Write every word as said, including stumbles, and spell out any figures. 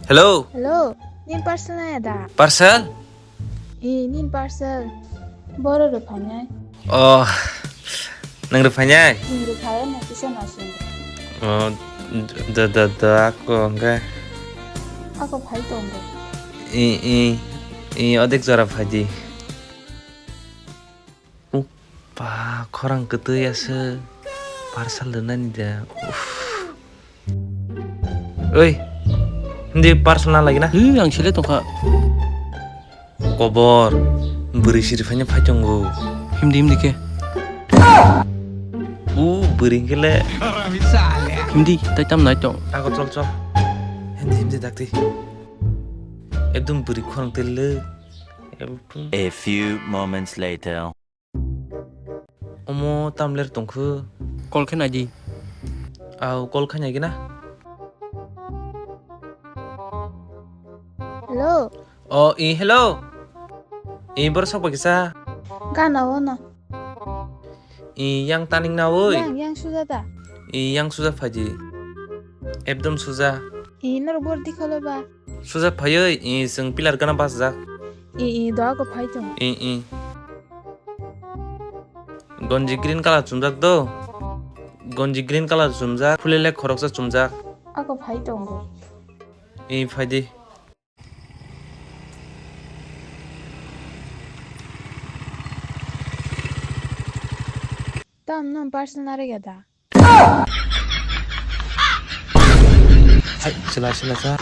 Hello. Hello, nini parcel naya da? Parcel? Eh, nini parcel. Boro rwphainai. Oh, nwng rwphainai? Nwng rwphai, ano kisa naising. Oh, da, da, da, ako hwnkhe. Ako phai tongo. I, i, i, odek jora phaidi. Upa, khorang kwtwi aswk parcel rwnani da. Uff. Oi, hindi parcel na lagi na? Hi, ang sile tongkha. Kobor, bwrwi siri phaina phai tongo. Himdi, himdi khe. U bwrwi khe le. Himdi, tai tam nai tong. Ako chol, chol. Hindi, hindi dakti. Ekdom bwrwi khorang tel le. Ekdom. A few moments later. Omo tamler tongkhu. Call khe naidi. Au, call khe naigina. Hello. Oh, i, hello. I, borok sok bai kisa. Gana ono. I, yang taning na oi. Yang, yang suja da. I, yang suja phaidi. Ekdom suja. I, norok bor dikholo ba. Suja phaiwi, i, chwng pillar gana bachajak. I, i, doa ko phai tong. I, i. Gonji green colour chumjak do. Gonji green colour chumjak, phulele khoroksa chumjak. Ako phai tongo. I, phaidi. Tam no parcel na rega da. Hai, sila, sila, sa.